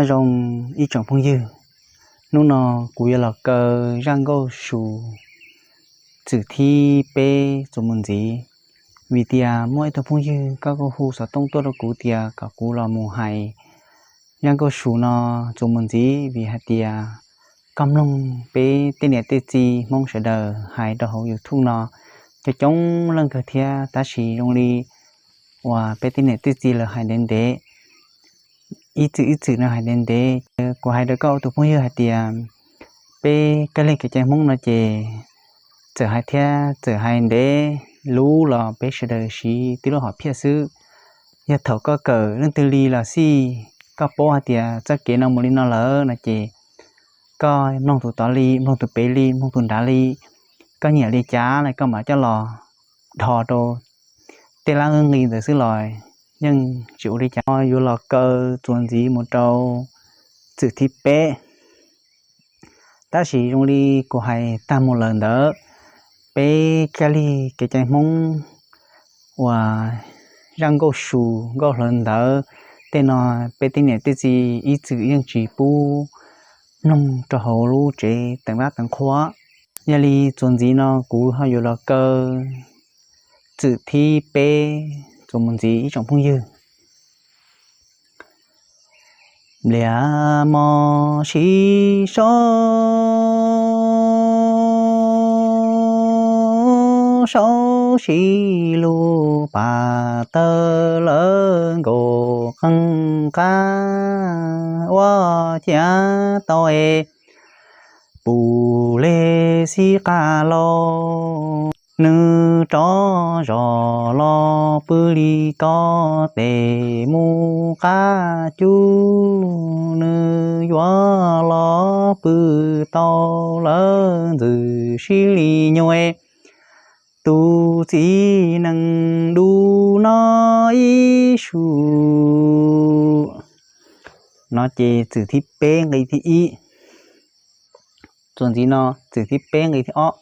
Nyob zoo ib tsoom phooj ywg, hnub no kuv yuav los kaw zaj nkauj su txwm thib peb txuas mus ntxiv, vim tias muaj ib tug phooj ywg koj kuj hu xov tooj tuaj rau kuv tias kom kuv los mus hais zaj nkauj su no txuas mus ntxiv, vim hais tias koj mloog peb tej niam tej txiv Hmoob sawv daws hais rau hauv YouTube no coob coob leej kawg thiab, tab sis zoo li uas peb tej niam tej txiv lawv hais ntev ntev, ib txwm ib txwm no hais ntev ntev, ces kuv hais rau koj tus phooj ywg hais tias peb kab lig kev cai Hmoob no ces txawm hais thiab txawm hais ntev lub los peb sawv daws siv tib lub hom phiaj xwb. Yog thaum koj kawm leej twg li los xij, koj paub hais tias txoj kev no mus li no lawm no ces koj mloog tus tod li, mloog tus pem li, mloog tus nrad li, koj nyiam li cas los koj mam coj los dhos rau tej lab nqi ntawd xwb los yeej tsis ua li cas. Yuav los kaw txuas ntxiv mus rau txwm thib peb. Tab sis zoo li kuv hais tag mus lawm ntawd, peb kab lig kev cai Hmoob uas zaj nkauj su nkauj hlawv ntawv tej no, peb tej niam tej txiv ib txwm yeej tsis pub mloog rau hauv lub tsev teev vaj teev qhua. Yog li txuas ntxiv no kuv ho yuav los kaw txwm thib peb txuas mus ntxiv ib tsoom phooj ywg. Npliag mos sib sau, sau sib lug pas tawg lawv nkaus qeej qab ua ciav tau es pum leg xib qab lauj. Nws rov zos los pw li ko tes mus qab cub, nws yuav los pw tau lawv ntxwm sib li nyuj. Tus txiv nees dub no ib su. No ces txwm thib peb nqi thib ib. Txuas ntxiv no txwm thib peb nqi thib ob.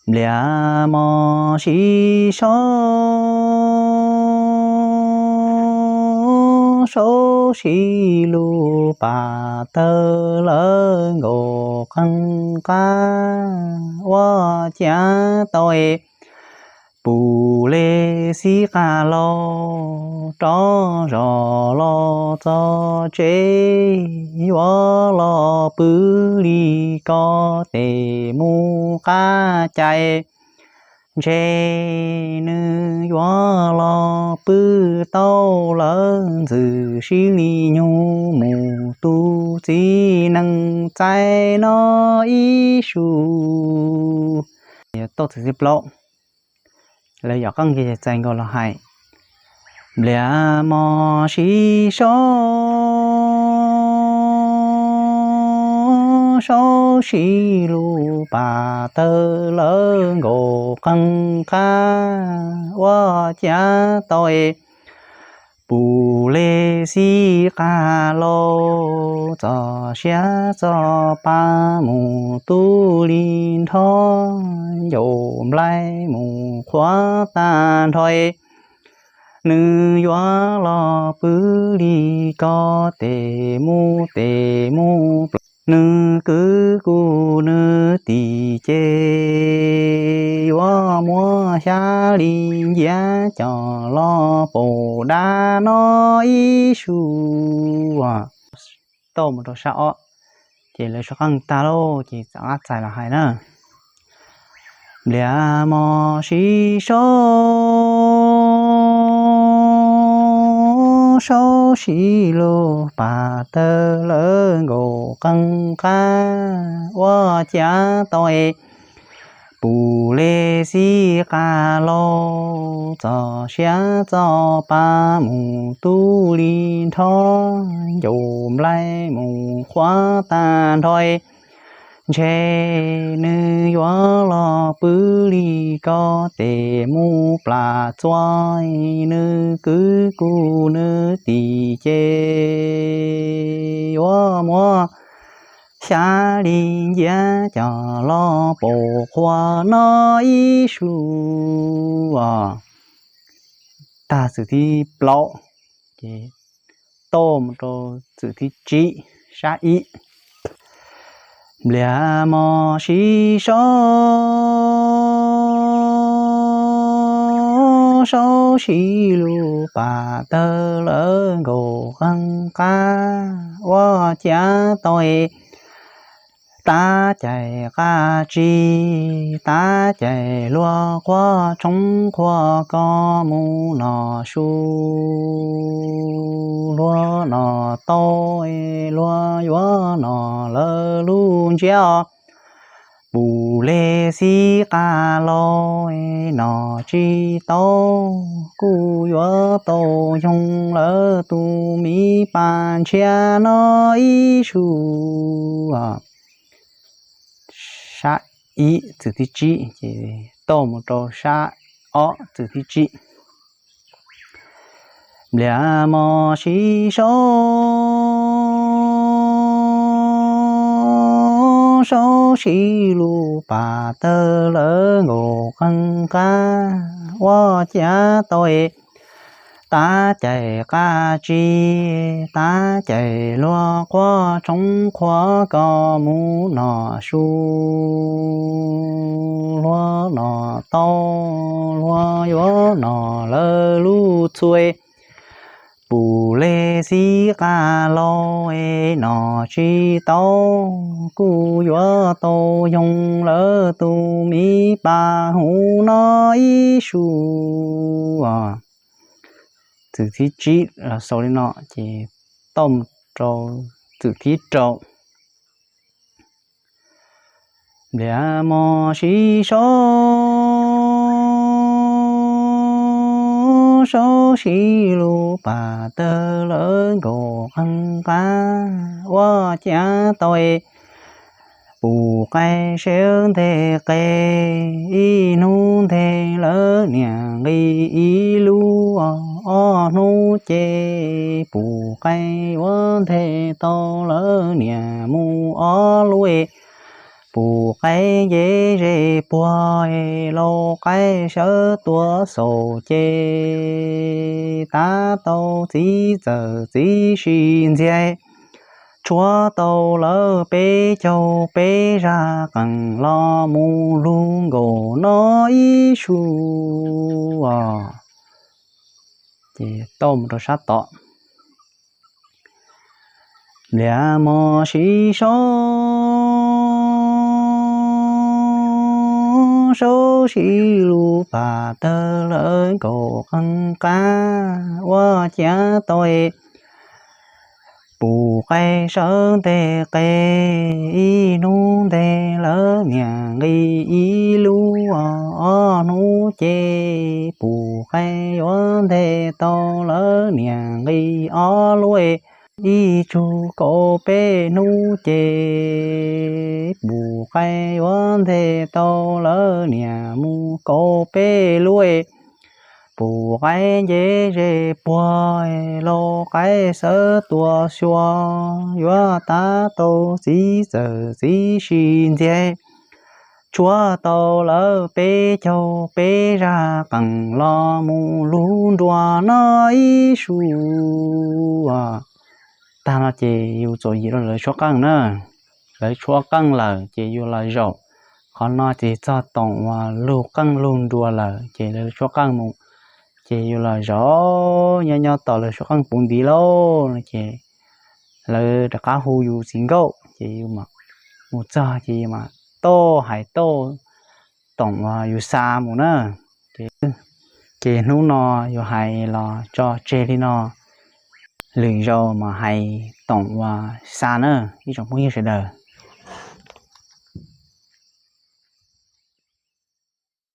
Npliag mos sib sau, sau sib lug pas tawg lawv nkaus qeej qab ua ciav tau es pum leg xib qab lauj. Rov zos los txog tsev yuav los pw li ko tes mus qab cai. Ntshe nws yuav los pw tau lawv ntxwm sib li nyuj mus tus txiv nees txais no ib su. Tau txwm thib plaub, lawv yom qeej ces txais nkaus los hais. Npliag mos sib sau, sau sib lug pas tawg lawv nkaus qeej qab ua ciav tau es pum leg xib qab lauj. Txog siab txog pa mus tub li nrho, ncaus nplaig mus qhuav tag nrho. Nws yuav los pw li ko tes mus tes mus plas, nws kwv kuv nws tim ces yuav muab xya li nciab coj los paum dab no ib su. Tau mus rau sab ob, ces lawv sib qeej tag lauj ces txawm qab txais los hais na. Npliag mos sib sau, sau sib lug pas tawg lawv nkaus qeej qab ua ciav tau es pum leg xib qab lauj. Txog siav txog pa mus tub li nrho, ncaus nplaig mus qhuav tag nrho. Ntshe nws yuav los pw li ko tes mus plas txua, nws kwv kuv nws tim ces yuav muab xya li nciab coj los paum qhua no ib su. Tag txwm thib plaub, ces tauj mus rau txwm thib tsib, sab ib. Npliag mos siv saub, saub siv lug pam tawg lawv nkaus qeej qab ua ciav tau es tav cais qab tsib, tav cais luag quaj tshoob qhuav koj mus nom su. Luag nom tau, luag yuav nom lawv lub ntsiab os. Pum le xib qab laug, nom tsis tau, kuj yuav tau yoog lawv tus miv pas ntshiab no ib su. Sab ib txwm thib tsib ces tauj mus rau sab ob txwm thib tsib. Npliag mos siv saub, saub siv lug pam tawg lawv nkaus qeej qab ua ciav tau es tav cais qab tsib, tav cais luag quaj tshoob qhuav koj mus nom su. Luag nom tau, luag yuav nom lawv lub txhua. Pum le xib qab laug, nom tsis tau, kuj yuav tau yoog lawv tus miv pas huv no ib su. Txwm thib tsib los xaus li no ces tauj mus rau txwm thib rau. Npliag mos siv saub, saub siv lug pam tawg lawv nkaus qeej qab ua ciav tau es pum qaib sawv nteg qe, ib hnub nteg lawv niam nqis ib lub, ob hnub ces pum qaib yuav nteg tau lawv niam mus ob lub es. Pum qaib nce ze puag, lau qaib sawv tuav xaus ces tav tau txiv txawm txiv si ntxiag, tshuav tau lawv peb caug peb zaj qees los mus lug nkaus no ib su. Ces tauj mus rau sab tod. Npliag mos siv saub, saub siv lug pam tawg lawv nkaus qeej qab ua ciav tau es pum qaib sawv nteg qe, ib hnub nteg lawv niam nqis ib lub, ob hnub ces pum qaib yuav nteg tau lawv niam nqis ob lub es. Ib tsug kaum peb hnub ces pum qaib yuav nteg tau lawv niam mus kaum peb lub es. Pum qaib nce ze puag, lau qaib sawv tuav xyuas, yuav tav tau txiv txawm txiv si ntxiag, tshuav tau lawv peb caug peb zaj qees los mus lug nruas no ib su. Tag no ces yus txuas yim rau lawv tshuab qeej na. Lawv tshuab qeej lawm ces yus los zaum. Qhov no ces txog toom uas lug qeej lug nruas lawm ces lawv tshuab qeej mus, ces yus los zaum nyob nyob tos lawv tshuab qeej puv ntiv lauj no ces lawv rov qab hu yus txiv nkauj ces yus mus txog ces yus mas tau hais tau toom uas yus xav mus na. Ces hnub no yus hais los tso tseg li no, lwm zaus mas hais toom uas xav na ib tsoom phooj ywg sawv daws.